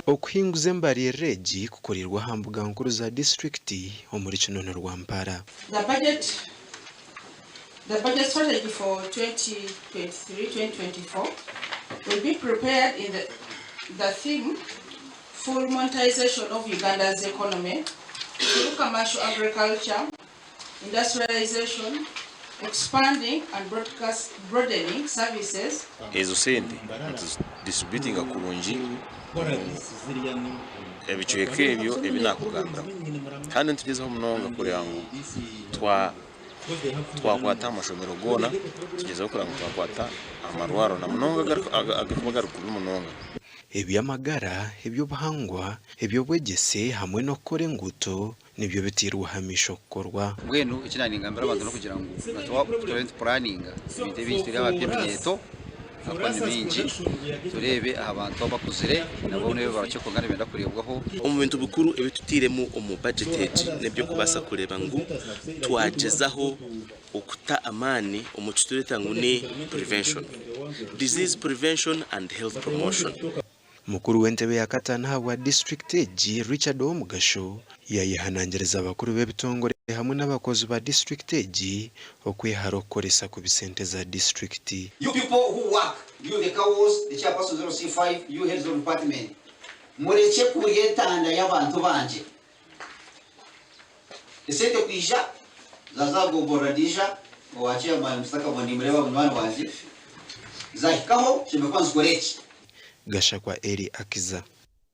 Okuhinguza embaririra egi kukoreirwe aha mbuga nkuru za disiturikiti omuri Kinono Rwampara. The budget The budget strategy for 2023-2024 will be prepared in the the theme Full Monetization of Uganda's Economy through Commercial Agriculture, Industrialization, Expanding and broadcast Broadening Services. Ezo sente nituzidistributinga kurungi omu ebicweka ebyo ebi naakugambiraho. Kandi nitugyezaho munonga kureeba ngu twa twakwata aha mashomero goona, tugyezeho kureeba ngu twakwata amarwariro na munonga agarikuba gari kubi munonga. Eby'amagara, eby'obuhangwa, eby'obwegyese hamwe n'okukora enguuto nibyo biteirwe aha maisho kukorwa. Mbwenu eki naaningambira abantu n'okugira ngu turiyo nitupuraninga ebintu ebingi turi aha by'eminyeeto ahakuba ni mingi tureebe aha bantu abakuzire nabo n'ebi barakye kwonka nibenda kureebwaho. Omu bintu bikuru ebi tutairemu omu bajeti egi n'eby'okubaasa kureeba ngu twagyezaho okuta amaani omu kitureeta ngu ni prevention, disease prevention and health promotion. Mukuru w'entebe ya kataano ahabwa disiturikiti egi, Richard Owomugasho yayehanangiriza abakuru b'ebitongore hamwe n'abakozi ba disiturikiti egi okwehara okukoresa kubi sente za disiturikiti. You people who work, you the CAOs, the chairpersons of LC5, you heads of department, murekye kurya entanda y'abantu bangye. Esente kwija, zaaza aha gomborora ndiija owa chairman Mister Kabwa nimureeba munywani wangye, zahikaho nshemereire kuba nzikora eki. Gashakwa Elly Akiza.